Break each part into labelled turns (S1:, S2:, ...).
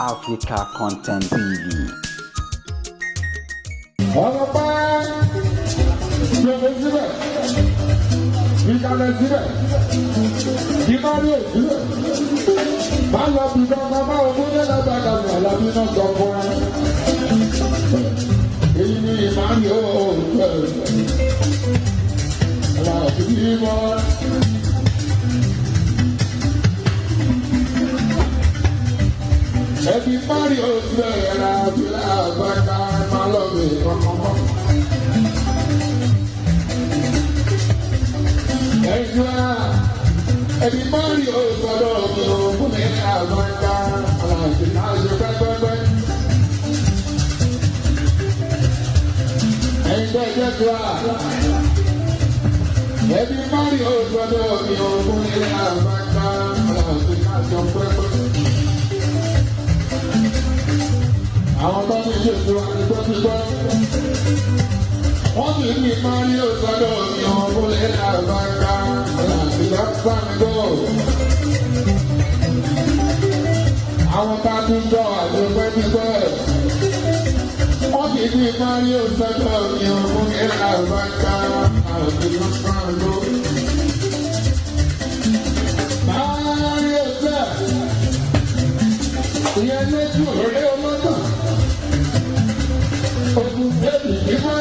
S1: Africa Content TV.
S2: Ọlọ́pàá lóko síbẹ̀, ìkàlẹ̀ síbẹ̀, ìmọ̀lẹ̀ síbẹ̀. Má lọ bí kankan máa ń múlẹ̀ lágbàdà ní àlàbí náà sọ fún ẹ. Èyí ni ìmọ̀lẹ̀ òòtẹ̀. Àlàbí mọ́. Ẹbí Mario síbẹ̀ àlàbí làbàkà má lọ bí kankan mọ́. Ẹ̀yìn ẹbí Mario sọ̀rọ̀ mi ò fún mi àgbàkà àlàbí náà ṣe pẹ́pẹ́pẹ́. Ẹ̀yin tó ẹjẹ́ tó a. Ẹbí Mario sọ̀rọ̀ mi ò fún mi àgbàkà àlàbí náà ṣe pẹ́pẹ́. Àwọn tó ní ilé ìtura ni tó ti gbọ́. Wọ́n sì ní Mario sọ́dọ̀ mi ọ̀hún lé àbáká láti lọ́sàndó. Àwọn tá a ti gbọ́ àdúgbò ti gbọ́. Wọ́n sì ní Mario sọ́dọ̀ mi ọ̀hún lé àbáká láti lọ́sàndó. Mario sẹ́, ìyẹn lójú òré ọlọ́dún. Ogun bẹ́ẹ̀ni ìfọ́.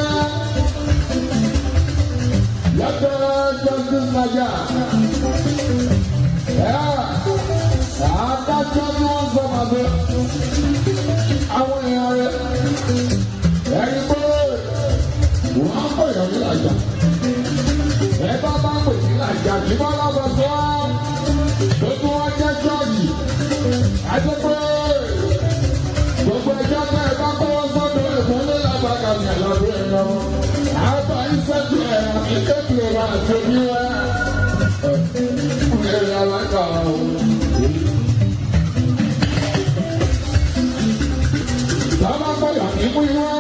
S2: Yàtọ̀ justice Naija. Adájọ́ tí wọ́n sọ màá bẹ. Àwọn èèyàn rẹ̀ ẹni pé wọ́n pè yàn ní làjà. Ẹ bá bá pè ní làjà kí bá lábọ̀ sọ. Gbogbo wọn jẹ́ ṣọ́ọ̀jì. Àti pé gbogbo ẹjọ́ tẹ́ ẹ bá kọ́ wọn sọ́dọ̀ ìfúnlẹ̀ lágbàgà ní àlọ́bí ẹ̀ lọ. Àbá ìṣẹ́jú ẹ̀ àti kékeré máa ṣe bí wá. Ẹ̀rọ alága o. Bàbá gbọ́dọ̀ ní mú iwá.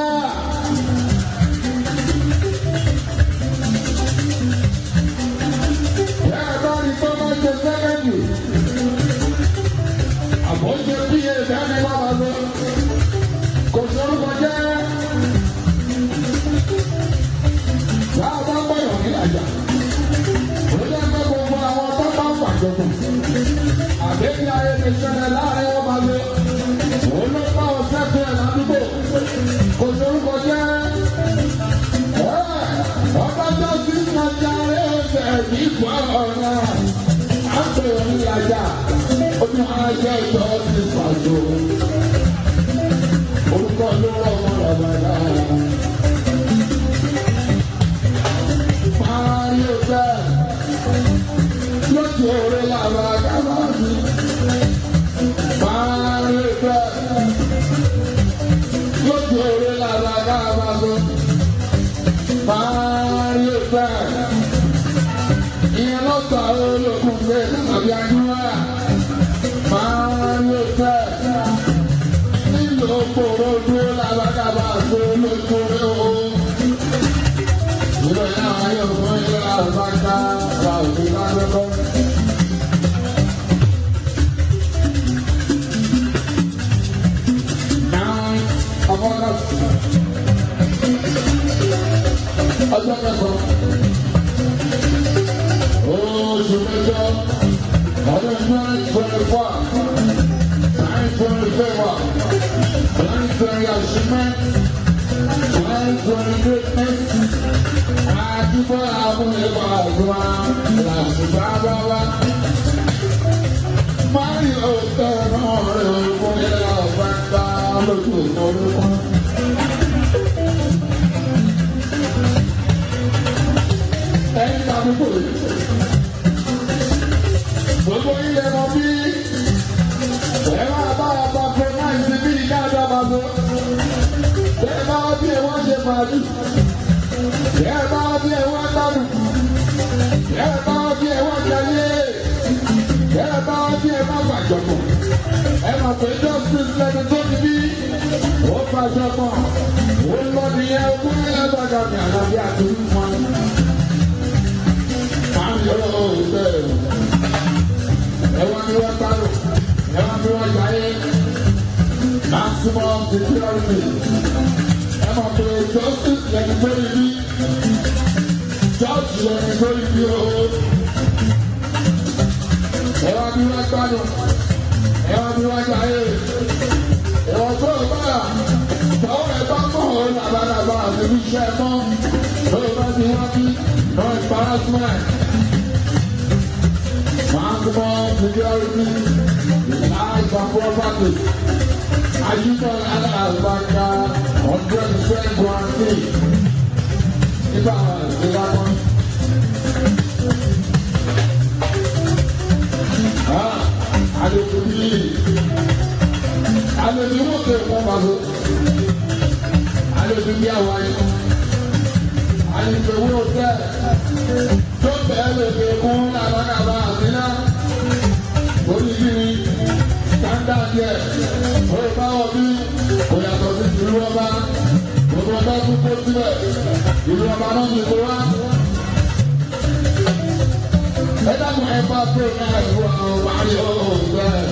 S2: Bẹ́ẹ̀ bá rí tó máa ṣe sẹ́kẹ̀ndì. Àbọ̀ ń ṣe bí ẹ̀dá ni wọ́n máa lọ. Kò sórúkọ jẹ́. Bàbá gbọ́dọ̀ ní àjà. Ó jẹ́ pé gbogbo àwọn tó bá pàjọpọ̀. Àbẹ́bí ayé ti ṣẹlẹ̀ láàrin wọn máa lọ. Òun ló bá wọn sẹ́kùn ẹ̀ ládùúgbò. Kò sórúkọ jẹ́. Ọbàjọ́ sí Nàìjíríà ẹ̀sẹ̀ nípa ọ̀nà. À ń pè ní àjà. Ó ní ajẹ́ ìtọ́ ti pàṣẹ. Orúkọ ló rọ̀ mọ́ làbàdà. Mario bẹ́ẹ̀ lójú oore làbàdà máa fi. Mario bẹ́ẹ̀ lójú oore làbàdà máa fi. Mario bẹ́ẹ̀ ìyẹn lọ́tà olókùn gbé àbí àdúrà. Mario bẹ́ẹ̀ nílò kóró dúró làbàdà máa fi lójú oore o. Ìròyìn àwọn yóò fún ilé àbáká ra òfin lágbẹ́kọ́. Nine of August. Ọjọ́ kẹsàn-án. Oṣù mẹ́jọ. Ọdún 2024. 2025. 2020 achievement. 2020 greatness. Àdúgbò àmúlẹ̀kọ̀ àdúrà làṣùbà bàbá. Mario tẹ̀rọ rẹ̀ fún ilé ọ̀fẹ́ ká lójú ìmọ̀lúkọ. Ẹyin tàbí kò rí. Gbogbo ilẹ̀ mọ bí ẹ máa bá a bá fẹ́ náà sí bí dáadáa máa lọ. Bẹ́ẹ̀ bá bí ẹ wọ́n ṣe fàájì. Ẹ bá bí ẹ wá gbádùn. Ẹ bá bí ẹ wá jayé. Ẹ bá bí ẹ má gbàjọpọ̀. Ẹ mà pé justice lẹni tó ti bí. Ó gbàjọpọ̀. Ó lọ nìyẹn ogún ní ẹgbàgbà ní àlàbí àdúrú wọn. Máa ń yọ ọ́ bẹ́ẹ̀. Ẹ wá bí wọ́n gbádùn. Ẹ wá bí wọ́n jayé. Maximum security. Ẹ mọ̀ pé justice lẹ́ni tó rí bí. Judge lẹ́ni tó rí bí o. Ẹ wá bí wá gbádùn. Ẹ wá bí wá jayé. Ìwọ̀n tó o bá rà. Tọ́wọ́ ẹ bá mọ̀ ọ́ làbàlàbà àti fi iṣẹ́ mọ́. Lórí bá ti wá bí no embarrassment. Maximum security. Life and property. Àyíká alábàáká 100% guarantee. Nígbà ìgbà kan. Àlejò bíi àlejò wò tó ẹ̀kọ́ pàṣẹ. Àlejò bí àwa yìí. Àlejò wò tẹ̀ tó bẹ́ẹ̀ lè fi kún làbàkàbà àmínà. Orí kiri standard yẹ. Orí báwọ̀ bí kò yàtọ̀ sí ìlú ọba. Gbogbo ọba tún kó síbẹ̀. Ìlú ọba náà ti kó wá. Ẹ dákun ẹ bá tó náà ìwọ àwọn wáyé ọ̀hún bẹ́ẹ̀.